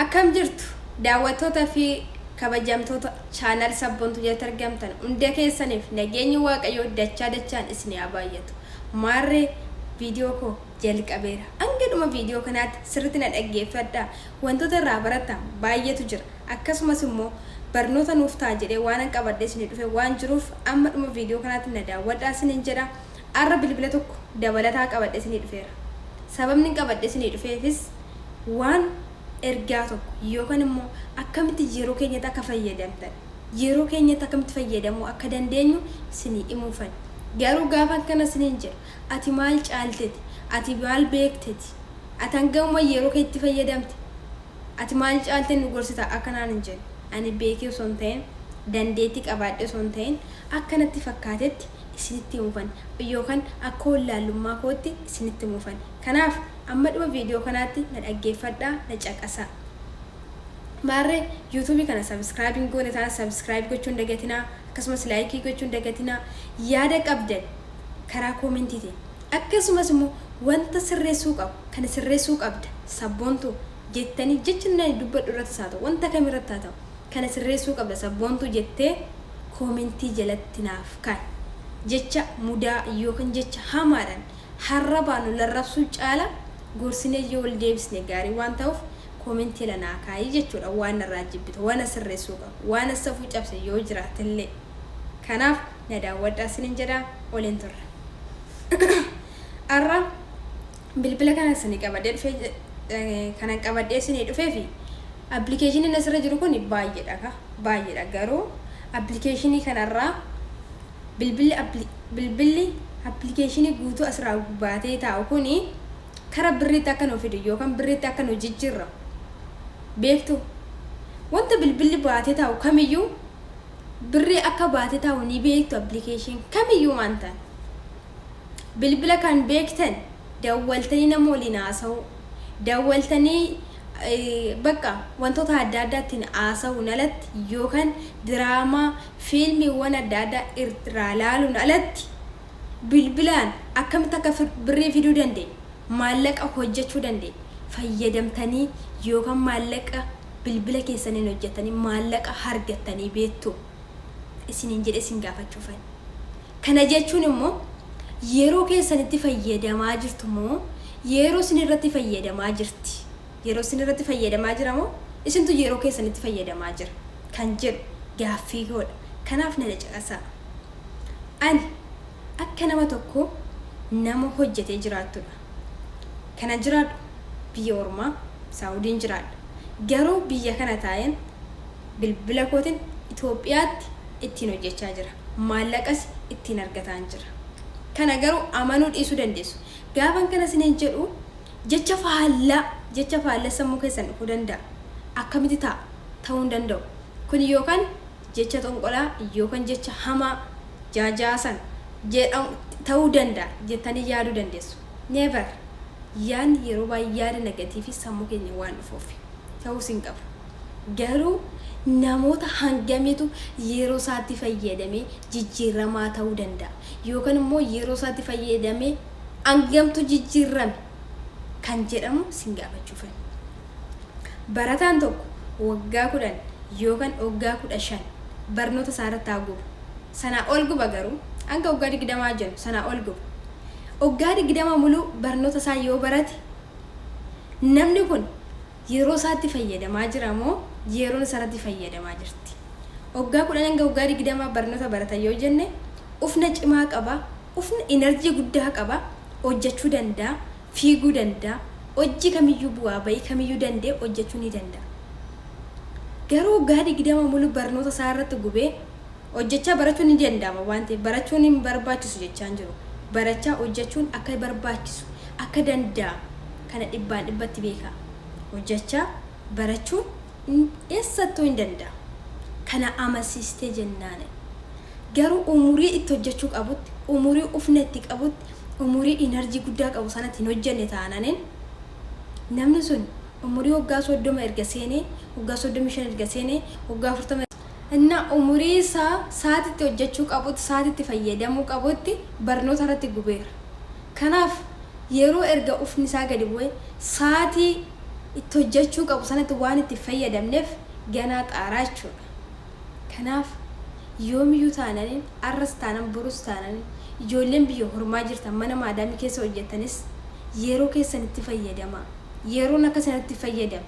Akkam jirtu daawwattoota fi kabajamtoota channel Sabboontuu jalatti argamtan hunda keessaniif nageenyi Waaqayyoo dachaa dachaan isin haa baay'atu. Maarree viidiyoo koo jalqabeera. Hanga dhuma viidiyoo kanaatti sirriitti na dhaggeeffadhaa. Wantoota irraa barattan baay'eetu jira. Akkasumas immoo barnoota nuuf ta'a jedhee waanan qabadhee isinii dhufe waan jiruuf amma dhuma viidiyoo kanaatti na daawwadhaa isiniin jedha. Arra bilbila tokko dabalataa qabadhee isinii dhufeera. Sababni qabadhee isinii dhufeefis waan ergaa tokko yookaan immoo akkamitti yeroo keenyatti akka fayyadamtan, yeroo keenyatti akkamitti fayyadamuu akka dandeenyu isinii himuufan. Garuu gaafa akkana isiniin jedhu ati maal caalteti? Ati maal beekteti? Ati hangamuma yeroo keetti fayyadamte? Ati maal caaltee nu gorsita akka naan hin jenne. Ani beekee osoo hin ta'in, dandeettii qabaadhee osoo hin ta'in, akka natti fakkaatetti isinitti himuufan yookaan akka wallaallummaa kootti isinitti himuufan. Kanaaf amma dhuma viidiyoo kanaatti na dhaggeeffadhaa, na caqasaa. Maarree YouTube kana subscribe hin goone taanaan subscribe gochuu hin dagatinaa, akkasumas like gochuu hin dagatinaa. Yaada qabdan karaa koomentiitiin, akkasumas immoo wanta sirreessuu qabu kana sirreessuu qabda Sabboontuu jettanii, jecha nani dubbadhu irrattis haa ta'u, wanta kam irratti haa ta'u, kana sirreessuu qabda Sabboontuu jettee koomentii jalatti naaf kaa'i. Jecha mudaa yookiin jecha hamaadhaan harrabaan nu larrabsuu caala gorsinee yoo wal deebisne gaarii waan ta'uuf koomentii jala naa kaa'i jechuudha, waan narraa jibbitu, waan sirreessuu qabu, waan safuu cabse yoo jiraatellee. Kanaaf na daawwadhaa isinin jedha, waliin turra. Har'a bilbila kana isinii qabadhee dhufee, kanan qabadhee isinii dhufee fi appilikeeshiniin asirra jiru kun baay'eedha ka baay'eedha. Garuu appilikeeshinii kanarraa bilbilli appilikeeshinii guutuu asirraa baatee taa'u kuni kara birriitti akka nu fidu yookaan birriitti akka nu jijjiirramu beektu. Wanta bilbilli baatee taa'u kamiyyuu birrii akka baatee taa'u ni beektu. Appilikeeshin kamiyyuu waan ta'an bilbila kan beektan dawwaltanii nama waliin haasa'uu, dawwaltanii bakka wantoota adda addaa ittiin haasa'uun alatti, yookaan diraamaa, fiilmiiwwan adda addaa irraa laaluun alatti, bilbilaan akkamitti akka birrii fiduu dandeenya, maallaqa hojjechuu dandeenya, fayyadamtanii yookaan maallaqa bilbila keessaniin hojjetanii maallaqa argattanii beektu isiniin jedhee isin gaafachuufan. Kana jechuun immoo yeroo keessanitti fayyadamaa jirtu moo yeroo isin irratti fayyadamaa jirti? Yeroo isin irratti fayyadamaa jira moo isintu yeroo keessanitti fayyadamaa jira? Kan jedhu gaaffii koodha. Kanaaf na caqasaa. Ani akka nama tokko nama hojjetee jiraattudha. Kana jiraadhu biyya ormaa Saawudiin jiraadha. Garuu biyya kana taa'een bilbila kootiin Itoophiyaatti ittiin hojjechaa jira. Maallaqas ittiin argataan jira. Kana garuu amanuu dhiisuu dandeessu. Gaafan kana isiniin jedhu jecha faallaa sammuu keessan dhufuu danda'a. Akkamitti ta'a? Ta'uu hin danda'u. Kun yookaan jecha xonqolaa yookaan jecha hamaa jaajaasan jedhamu ta'uu danda'a jettanii yaaduu dandeessu. Never! Yaadni yeroo baay'ee yaada negative sammuu keenya waan dhufuuf ta'uus hin qabu. Garuu namoota hangamitu yeroo isaatti fayyadamee jijjiiramaa ta'uu danda'a? Yookaan immoo yeroo isaatti fayyadamee hangamtu jijjiirame kan jedhamu sin gaafachuufan. Barataan tokko waggaa 10 yookaan waggaa 15 barnoota isaa irratti haa gubu. Sanaa ol guba, garuu hanga waggaa 20 jennu sanaa ol guba. Waggaa 20 muluu barnoota isaa yoo barate, namni kun yeroo isaatti fayyadamaa jira moo yeroon isaarratti fayyadamaa jirti? Waggaa 10 hanga waggaa 20 barnoota barata yoo jenne, ufna cimaa qaba, ufna energy guddaa qaba, hojjechuu danda'a, fiiguu danda'a, hojii kamiyyuu, bu'aa bahii kamiyyuu danda'e hojjechuu ni danda'a. Garuu waggaa 20 mulu barnoota isaa irratti gubee, hojjechaa barachuun ni danda'ama waan ta'eef barachuun hin barbaachisu jechaa hin jiru. Barachaa hojjechuun akka barbaachisu, akka danda'amu kana dhibbaan dhibbatti beekaa. Hojjechaa barachuun eessattuu hin danda'amu. Kana amansiistee jennaan. Garuu umurii itti hojjechuu qabutti, umurii ufna itti qabutti, umurii energy guddaa qabu sanatti hin hojjenne taananiin, namni sun umurii waggaa 30 erga seenee, waggaa 35 erga seenee, waggaa 40 inna umurii isaa saatitti hojjechuu qabutti, saatitti fayyadamuu qabutti barnoota irratti gubeera. Kanaaf yeroo erga ufni isaa gadi bu'ee saatii itti hojjechuu qabu sanatti waan itti fayyadamneef ganaa xaaraa jechuudha. Kanaaf yoomiyyuu taananiin, arras taanan borus taananiin, ijoolleen biyya hormaa jirtan mana maadaamii keessa hojjettanis yeroo keessanitti fayyadamaa. Yeroon akka isinitti fayyadamne,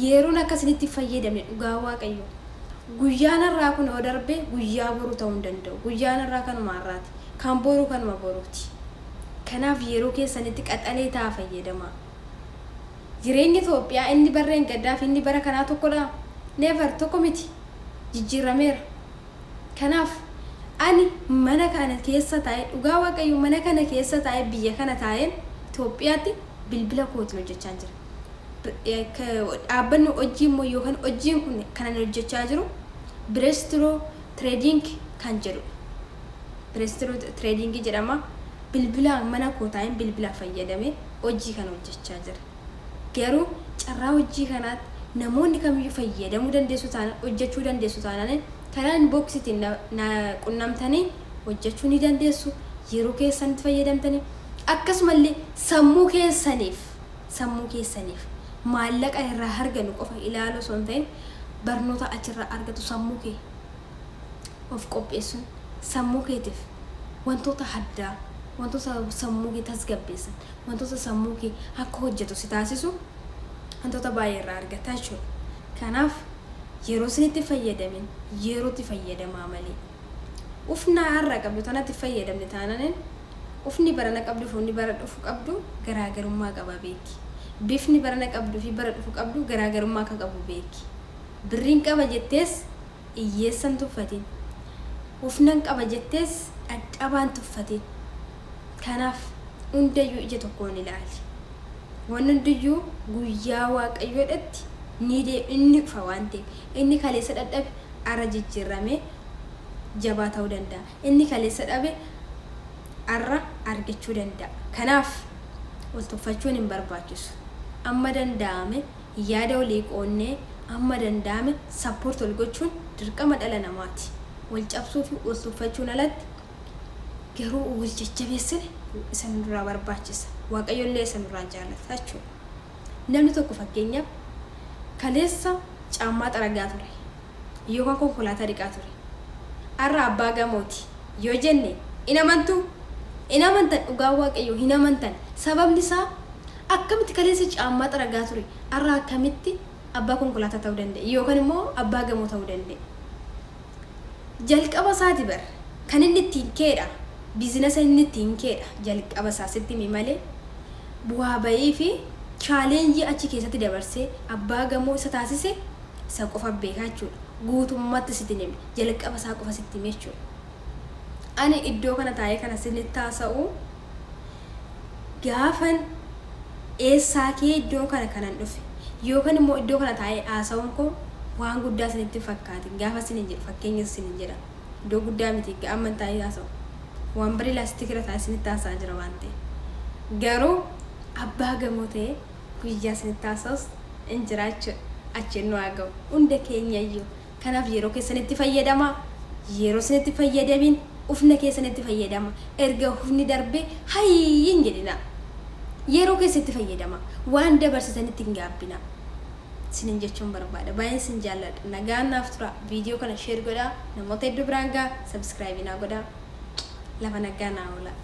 yeroon akka isinitti fayyadamne, dhugaa Waaqayyo. Guyyaan har'aa kun yoo darbe guyyaa boruu ta'uu hin danda'u. Guyyaan har'aa kanuma har'aati. Kan boruu kanuma boruuti. Kanaaf yeroo keessanitti qaxalee ta'aa fayyadamaa. Jireenyi Itoophiyaa inni barreen gaddaa fi inni bara kanaa tokkodha? Never, tokko miti. Jijjiirameera. Kanaaf ani mana kana keessa taa'ee, dhugaa Waaqayyo, mana kana keessa taa'ee, biyya kana taa'een Itoophiyaatti bilbila kootiin hojjechaa jira. Dhaabbanni hojii immoo yookaan hojiin kun kan ani hojjechaa jiru Bireestiroo Trading kan jedhudha. Bireestiroo Trading jedhama. Bilbilaan mana koo taa'een bilbila fayyadamee hojii kana hojjechaa jira. Garuu carraa hojii kanaatti namoonni kamiyyuu fayyadamuu dandeessu taanaan, hojjechuu dandeessu taanaan, karaa inboxiitiin na qunnamtanii hojjechuu ni dandeessu. Yeroo keessanitti fayyadamtanii akkasumallee sammuu keessaniif maallaqa irraa argannu qofa ilaaluu osoo hin ta'in, barnoota achirraa argatu, sammuu kee of qopheessuun, sammuu keetiif wantoota addaa, wantoota sammuu kee tasgabbeessan, wantoota sammuu kee akka hojjetu si taasisu, wantoota baay'ee irraa argata jechuudha. Kanaaf yeroo isinitti fayyadamin yerootti fayyadamaa malee. Ufna har'a qabdu tanatti fayyadamne taanaan, ufni barana qabdu fi ufni bara dhufu qabdu garaagarummaa qaba, beeki. Bifni barana qabdu fi bara dhufu qabdu garaagarummaa akka qabu beeki. Birriin qaba jettees hiyyeessan tuffatin. Ufnan qaba jettees dhadhabaan tuffatin. Kanaaf hundayyuu ija tokkoon ilaali. Wanni hundiyyuu guyyaa Waaqayyoodhatti ni inni dhufa waan ta'eef, inni kaleessa dhadhabe arra jijjiirramee jabaa ta'uu danda'a. Inni kaleessa dhabe arra argachuu danda'a. Kanaaf wal tuffachuun hin barbaachisu. Amma danda'ame yaada walii qoonnee, amma danda'ame support wal gochuun dirqama dhala namaati. Wal cabsuu fi wal tuffachuun alatti garuu wal jajjabeessine isa nurraa barbaachisa. Waaqayyoollee isa nurraa jaallata jechuudha. Namni tokko fakkeenyaaf kaleessa caammaa xaragaa ture yookaan konkolaataa dhiqaa ture. Har'a abbaa gamooti yoo jenne hin amantuu? Hin amantan, dhugaa Waaqayyo hin amantan. Sababni isaa akkamitti kaleessa caammaa xaragaa ture, har'a akkamitti abbaa konkolaataa ta'uu danda'e yookaan immoo abbaa gamoo ta'uu danda'e? Jalqaba isaati bar kan inni ittiin keedha. Business inni ittiin keedha jalqaba isaa sitti himi malee, bu'aa bayii fi challenge achi keessatti dabarsee abbaa gamoo isa taasise isa qofa beekaa jechuudha. Guutummaatti sitti himi, jalqaba isaa qofa sitti himi jechuudha. Ani iddoo kana taa'ee kana sinitti haasa'u, gaafan eessaa kee iddoo kana kanan dhufe yookaan immoo iddoo kana taa'ee haasa'uun koo waan guddaa isinitti fakkaate gaafa isinin jedhu, fakkeenya isinin jedha. Iddoo guddaa miti amma taa'ee haasa'u. Waan barii laastikirra taa'ee isinitti haasa'aa jira waan ta'eef. Garuu abbaa gamoo ta'ee guyyaa isinitti haasa'us hin jira jechuudha. Achiin nu haa ga'u hunda keenya iyyuu. Kanaaf yeroo keessanitti fayyadamaa. Yeroo isinitti fayyadamin ufna keessanitti fayyadama. Erga ufni darbe hayii hin jedhina. Yeroo keessatti fayyadama. Waan dabarsitanitti hin gaabbina. Isinin jechuun barbaada. Baay'een isin jaalladha. Nagaan naaf tura. Viidiyoo kana share godhaa. Namoota hedduu biraan gahaa. Subscribe naa godhaa. Lafa nagaa naa oolaa.